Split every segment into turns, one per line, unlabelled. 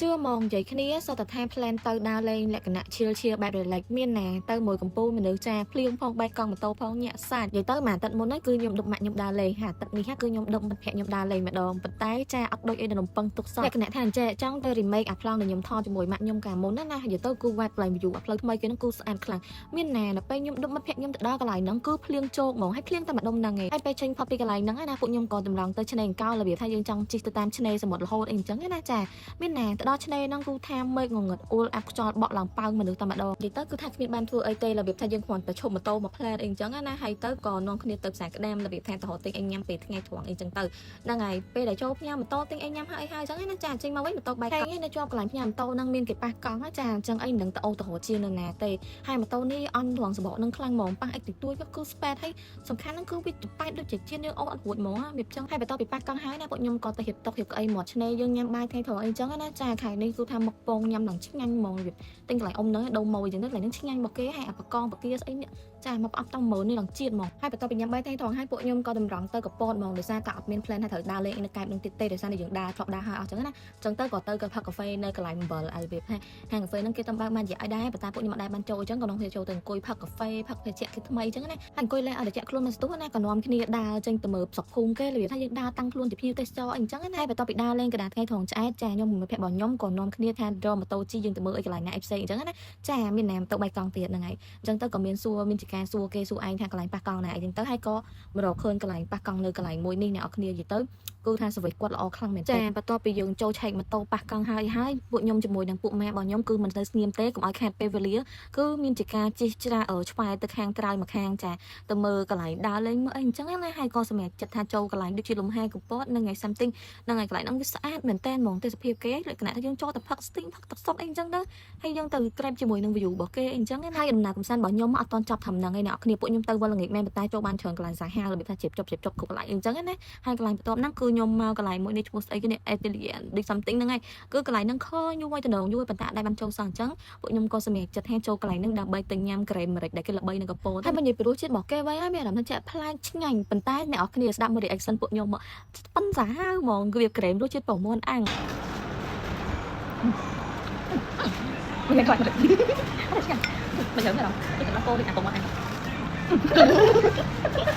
ជឿមកនិយាយគ្នាសតថា plan ទៅដើរលេងលក្ខណៈ chill chill បែប relax មានណាទៅមួយកំពូលមនុស្សចាភ្លៀងផងបែកកង់ម៉ូតូផងញាក់សាច់និយាយទៅមួយអាទិត្យមុនហ្នឹងគឺខ្ញុំដឹកម៉ាក់ខ្ញុំដើរលេងហើយអាទិត្យនេះគឺខ្ញុំដឹកមិត្តភក្តិខ្ញុំដើរលេងម្ដងប៉ុន្តែចាអត់ដូចអីដែលរំពឹងទុកសោះលក្ខណៈថាអញ្ចេះចង់ទៅ remake អាប្លង់ដែលខ្ញុំថតជាមួយម៉ាក់ខ្ញុំកាលមុនណាណានិយាយទៅគឺ vibe កន្លែង view អាផ្លូវថ្មីគេហ្នឹងគឺស្អាតខ្លាំងមានណាដល់ពេលខ្ញុំដឹកមិត្តភក្តិខ្ញុំទៅដល់កន្លែងហ្នឹងគឺភ្លៀងជោកហ្មងហើយភ្លៀងតែម្ដុំហ្នឹងឯងហើយពេលចេញផុតពីកន្លែងហ្នឹងណាពួកខ្ញុំក៏តម្រង់ទៅឆ្នេរអង្កោលរបៀបថាយើងចង់ជិះទៅតាមឆ្នេរសមុទ្ររហូតអីអញ្ចឹងណាចា មានណាទៅដល់ឆ្នេរហ្នឹងគឺថាមេឃងងឹតអួលអាប់ខ្យល់បក់ឡើងប៉ោងមនុស្សតែម្ដងនិយាយទៅគឺថាគ្មានបានធ្វើអីទេរបៀបថាយើងគ្រាន់តែឈប់ម៉ូតូមកផ្លែតអីអញ្ចឹងណាហើយទៅក៏នាំគ្នាទៅផ្សារក្តាមរបៀបថាទៅរកទិញអីញ៉ាំពេលថ្ងៃត្រង់អីចឹងទៅហ្នឹងហើយពេលដែលចូលផ្ញើម៉ូតូទិញអីញ៉ាំហើយហើយអញ្ចឹងណាចាចេញមកវិញម៉ូតូបែកកង់នៅជាប់កន្លែងផ្ញើម៉ូតូហ្នឹងមានគេប៉ះកង់ចាអញ្ចឹងអីមិនដឹងទៅអូទៅរកជាងនៅណាទេហើយម៉ូតូនេះអន់រងសបកនឹងខ្លាំងហ្មងប៉ះអីតិចតួចគឺស្ប៉ែតហើយសំខាន់ហ្នឹងគឺវាប៉ែតដូចជាជៀនយើងអូអត់រួចហ្មងវាចឹងហើយបន្ទាប់ពីប៉ះកង់ហើយណាពួកខ្ញុំក៏ទៅរៀបតុរៀបកៅអីមាត់ឆ្នេរយើងញ៉ាំបាយថ្ងៃត្រង់អីចឹងណាចាខែនេះគឺថាមកពងញ៉ាំឡើងឆ្ងាញ់ហ្មងវាទិញកន្លែងអ៊ំហ្នឹងដូរម៉ួយចឹងទៅកន្លែងហ្នឹងឆ្ងាញ់របស់គេហើយអាបកងបកាស្អីនេះចាមកផ្អប់តាំងមើលនេះឡើងជាតិហ្មងហើយបន្ទាប់ពីញ៉ាំបាយថ្ងៃត្រង់ហើយពួកខ្ញុំក៏តម្រង់ទៅកពតហ្មងដោយសារតែអត់មាន plan ថាត្រូវដើរលេងនៅកែបនឹងទៀតទេដោយសារតែយើងដើរធ្លាប់ដើរហើយអស់ចឹងណាចឹងទៅក៏ទៅក៏ផឹកកាហ្វេនៅកន្លែងអំបិលអារបៀបថាហាងកាហ្វេហ្នឹងគេតំបើកបានរយៈឲ្យដែរប៉ុន្តែពួកខ្ញុំអត់ដែរបានចូលចឹងក៏នាំគ្នាចូលទៅអង្គុយផឹកកាហ្វេផឹកភេសជ្ជៈគេថ្មីចឹងណាហើយអង្គុយលេងឲ្យត្រជាក់ខ្លួនមកស្ទុះណាក៏នាំគ្នាដើរចេញទៅមើលស្រុកភូមិគេរបៀបថាយើងដើរតាំងខ្លួនជាភ្ញៀវទេសចរអីចឹងណាហើយបន្ទាប់ពីដើរលេងកណ្ដាលថ្ងៃត្រង់ឆ្អែតចាខ្ញុំមិត្តភក្តិរបស់ខ្ញុំក៏នាំគ្នាថារកម៉ូតូជិះយើងទៅមើលអីកន្លែងណាអីផ្សេងអញ្ចឹងណាចាមានណាម៉ូតូបែកកង់ទៀតហ្នឹងហើយអញ្ចឹងទៅក៏មានសួរមានជាការសួរគេសួរឯងថាកន្លែងប៉ះកង់ណាអីចឹងទៅហើយក៏មករកឃើញកន្លែងប៉ះកង់នៅកន្លែងមួយនេះអ្នកនរគ្នានិយាយទៅគឺថា service គាត់ល្អខ្លាំងមែនចាបន្ទាប់ពីយើងចូលឆែកម៉ូតូប៉ះកង់ហើយហើយពួកខ្ញុំជាមួយនឹងពួកម៉ារបស់ខ្ញុំគឺមិនទៅស្ងៀមទេកុំឲ្យខាតពេលវេលាគឺមានជាការជិះច្រាឆ្វែទៅខាងក្រៅមកខាងចាទៅមើលកន្លែងដើរលេងមើលអីអញ្ចឹងណាហើយក៏សម្រាប់ចិត្តថាចូលកន្លែងដូចជាលំហែកពតនិងថ្ងៃ something ហ្នឹងហើយកន្លែងហ្នឹងវាស្អាតមែនតើហ្មងទេសភាពគេលក្ខណៈថាយើងចូលទៅផឹកស្ទីងផឹកទឹកសុទ្ធអីអញ្ចឹងទៅហើយយើងទៅក្រែបជាមួយនឹង view របស់គេអីអញ្ចឹងណាហើយដំណើរកម្សាន្តរបស់ខ្ញុំអត់ទាន់ចប់ត្រឹមហ្នឹងឯងអ្នកគ្នាពួកខ្ញុំទៅវិលល្ងាចមែនប៉ុន្តែចូលបានច្រើនកន្លែងសាហាវរបៀបថាជិបចប់ជិបចប់គ្រប់កន្លែងអញ្ចឹងណាហើយកន្លែងបន្ទាប់ហ្នឹងគឺខ្ញុំមកកន្លែងមួយនេះឈ្មោះស្អីគេនេះ Atelier ដូច something ហ្នឹងហើយគឺកន្លែងហ្នឹងខយូរហើយតំណងយូរប៉ុន្តែអត់ដែរបានចូលសោះអញ្ចឹងពួកខ្ញុំក៏សម្រេចចិត្តថាចូលកន្លែងហ្នឹងដើម្បីទៅញ៉ាំក្រែមម្រេចដែលគេល្បីនៅកពតហើយបើនិយាយពីរសជាតិរបស់គេវិញហើយមានអារម្មណ៍ថាជាក់ប្លែកឆ្ងាញ់ប៉ុន្តែអ្នកនរគ្នាស្ដាប់មើល reaction ពួកខ្ញុំមកប៉ិនសាហាវហ្មងគឺវាក្រែមរសជាតិពងមាន់អាំង
មិនខ្លាចមិនអត់ឆ្ងាញ់មិនដឹងទេដូចតែគោដូចអាពងមាន់អាំង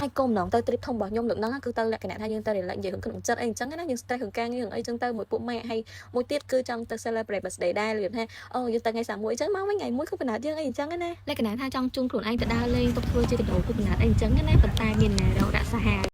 ហើយគោលម្ដងទៅ trip ធំរបស់ខ្ញុំលើកហ្នឹងគឺទៅលក្ខណៈថាយើងទៅ relax និយាយក្នុងចិត្តអីអញ្ចឹងណាយើង stress រឿងការងាររឿងអីចឹងទៅមួយពួកម៉ាក់ហើយមួយទៀតគឺចង់ទៅ celebrate birthday ដែររបៀបថាអូយើងទៅថ្ងៃ31អញ្ចឹងមកវិញថ្ងៃ1ខួបកំណើតយើងអីអញ្ចឹងណាលក្ខណៈថាចង់ជូនខ្លួនឯងទៅដើរលេងទុកធ្វើជាកាដូខួបកំណើតអីអញ្ចឹងណាប៉ុន្តែមានណារកដាក់សាហាវ។